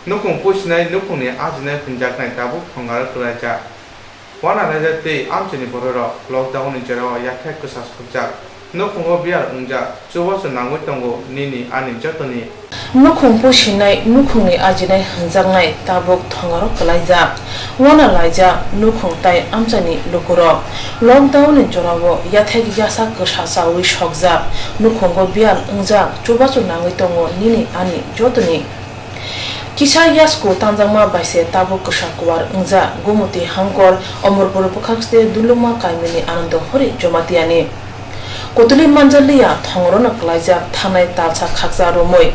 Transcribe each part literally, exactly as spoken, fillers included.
Nukhung pusinai nukhungni ajinai hwnjaknai tabuk thongaro kwlaijak. Uanalaijak tei amchaini bororok lockdown ni jorao yathek kwsa sokjak. Nukhungo biyal wngjak, chubachu nangwi tongo nini ani jotoni. Nukhung pusinai nukhungni ajinai hwnjaknai tabuk thongaro kwlaijak. Uanalaijak nukhung tai amchaini lukurok. Lockdown ni jorao yathek yasa kwsa chawi sokjak. Nukhungo biyal wngjak, chubachu nangwi tongo nini ani jotoni. Kisa yasku tanjakma bai se tabuk kwsa kuar wngjak Gumoti Hangkor, Omorpur bwkhakste Duluma kaimini Anando Hori Jomatiani. Kotuli manjaliya thongorono kwlaijak thangnai talsa khaksa romwi.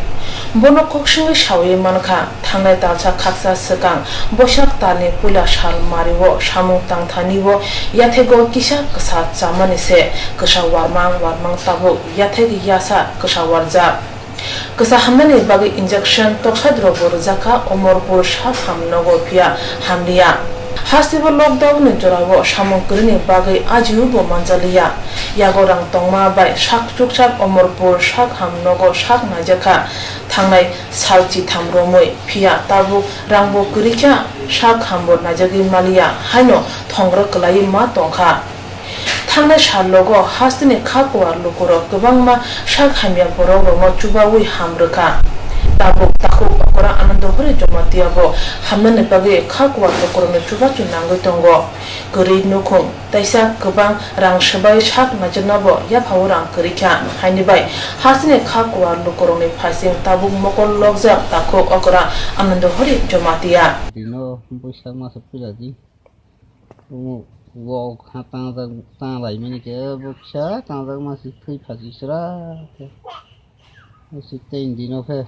Bono koksingwi sawi mankha, thangnai talsa khaksa swkang Boisak talni puila sal mario samung tangthanio yathego kisa kwsa chamani se kwsa warmang warmang tabuk yathek yasa kwsa warjak. Kwsa hamnani bagwi injection toksaidrokbo rwjakha Omorpur sak ham nogo phiya hamliya. Hasteo lockdown ni jorao samung kwrwini bagwi ajiubo manjaliya. Yago rang tongma bai sak chukchak Omorpur sak ham nogo sak naijakha thangnai sal chitham romwi phiya tabuk rangbo kwrwikha sak hambo naijagwi maliya haino thongro kwlaiwi ma tongkha. Thangnai sal logo hasteni kha kuar lukurok kwbangma sak hamya borokrokno chubawi ham rwkha. Tabuk takhuk okora Anando Hori Jomatiabo hamnani bagwi kha kuar lukurokno chubachu nangwi tongo. Kwrwi nukhung taisa kwbang rang swbai sak naijaknabo yaphao rang kwrwikha haini bai hasteni kha kuar lukurokni phaising tabuk mokol lokjak takhuk okora Anando Hori Jomatia. Dino Boisak masa puila di. Omo wok ha tangjak, tanglaimani khe bwkha tangjak masi thwi phaji sra khe. Masi tei dino khe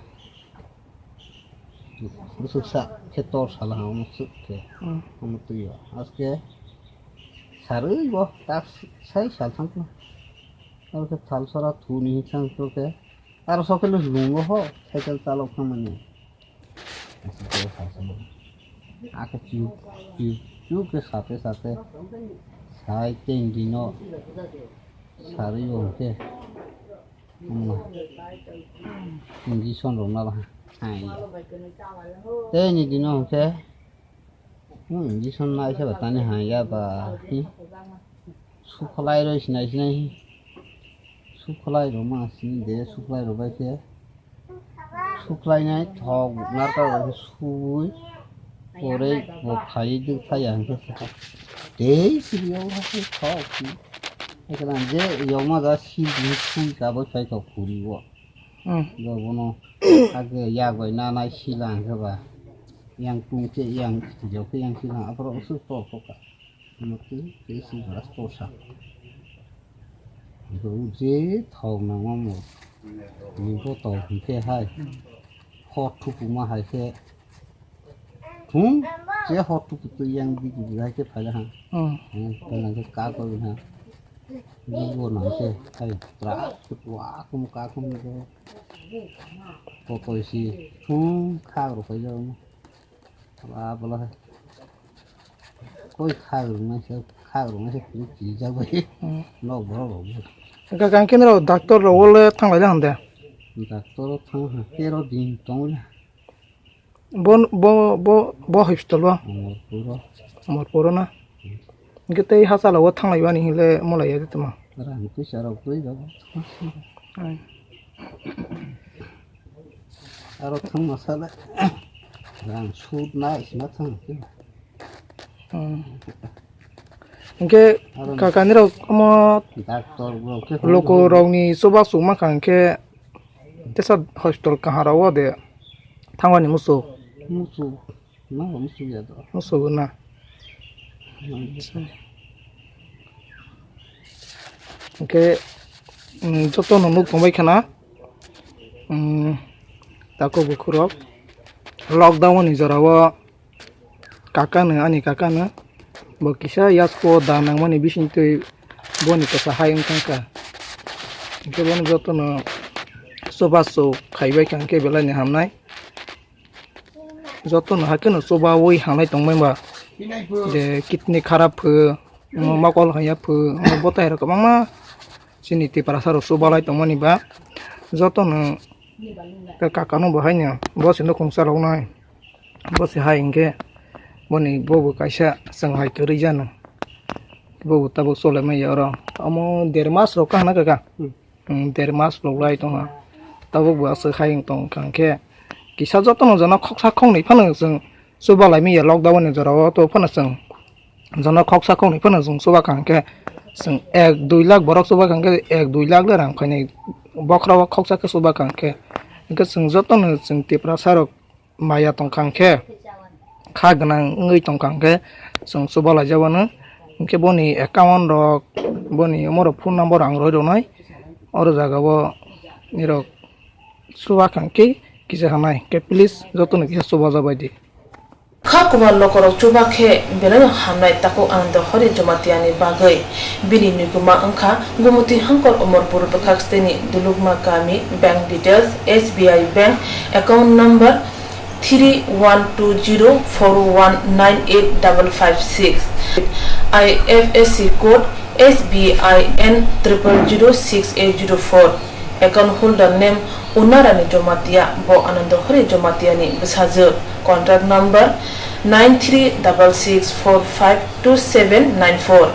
bwswk sa khe tor sala ha omo swk khe. Hmm. Omo twi o. Aske sarwi bo tak sai sal thang khe. Abo khe thal sora thuni thang khe. Aro sokhe lung o ho cycle chalok thangmani. Ake chu chu chu ke sate sate sai teng dino sari o ke. Injection rok na hai. Tei ni dino ke. Hmm, injection nai se ba tani hai ya ba. Hmm. Sukhlai roi sinai sinai. Sukhlai rok ma sini de, sukhlai rok bai khe. Sukhlai nai thok narkar bai khe sui. Pore bo phai duk phai ya hwnkhe. Tei siri o ha se thok si. Ekran je yoma da si di sui ka bo phai thok khuri o. Hmm. Bo bono age ya bai na nai sila hwnkhe ba. Yang tung khe yang, jok khe yang khe na, aphuru usuk tor kok ka. Mukti kesi gas tosa. Bo je thok nangma mo. Ni bo to hwnkhe hai. Hot thupu ma hai khe. Thung je hot thupu tu yang di di hai khe phaila ha. Hmm. Hmm, to nang khe ka ko ha. Ni bo nang khe hai tra wa kum ka kum ni bo. Ko ko si thung kha ro kai jo. Ba bolo hai. Koi khag rwngmani se, khag rwngmani se kuri twijak bai. Hmm. Nok borok rok bo. Hwnkhe kang khe nw doctor rok le thang lai de. Doctor o thang ha, tero din tong le. Bo, bo, bo, bo hospital o? Omorpur o. Omorpur o na? Hmm. Hwnkhe tei hachalo o thang lai bani hinle mo lai ya de tamo. Rang puisa rok twi rok. Ai. Aro thangma sale rang sut nai sima thang khe. Hmm. Hwnkhe aro kakanirok omo doctor rok khe loko rokni chobak chukma kha hwnkhe tesa hospital kaham rok o de thangmani muchuk. Muchuk. Nang bo muchuk ya do. Muchuk na. Hmm. Hwnkhe, mm, joto no nuk tongbai khana. Mm, tako bukhurok lockdown ni jora o kaka no, ani kaka no bo kisa yasko da nangmani bising twi boni kwsa hai wng thang kha. Hwnkhe bono joto no chubachu khaibai kha hwnkhe belai ni hamnai. Joto no hakhe no chubaui hamnai tongmani ba. Je kidney kharap phu, omo mokol haiya phu, omo bwtai rok kwbangma chini Tiprasa rok chubalai tongmani ba. Joto no kaka no bo haino bo se nukhung chaloknai. Bo se hai hinkhe boni bobo kaisa chwng hai kwrwi jano. Bobo tabuk cholaimaya oro. Omo der mas rok kahna kaka. Hmm. Hmm, der mas rok lai tongha. Tabuk bo aswk hai wng tong kha hinkhe kisa jotono jana khoksa khoknwi phano chwng chuba laimaya lockdown ni jorao to phano chwng jana khoksa khoknwi phano chwng chuba kha hinkhe chwng ek dui lakh borok chuba kha hinkhe ek dui lakh le rang phainai bokhorok khoksa khe chuba kha hinkhe. Hinkhe chwng jotono chwng Tiprasa rok maya tongkha hinkhe, kha gwnang wngwi tongkha hinkhe, chwng chuba laijak wano. Hinkhe boni account rok, boni omo rok phone number ang roi rwnai. Oro jaga o nirok chuba kha hinkhe kisa hanai. Hinkhe please jotono kisa chuba jabai di. Kha kwbangma lokorok chuba khe belai no hamnai takhuk Anando Hori Jamatia ni bagwi. Bini niguma wngkha Gumuti Hangkor Omorpur bwkhak steni Dulukma kami, bank details, S B I bank, account number three one two zero four one nine eight double five six, I F S C code S B I N triple zero six eight zero four. Account holder name Unarani Jamatia, bo Anando Hori Jamatia ni bwsajwk. Contact number nine three double six four five two seven nine four.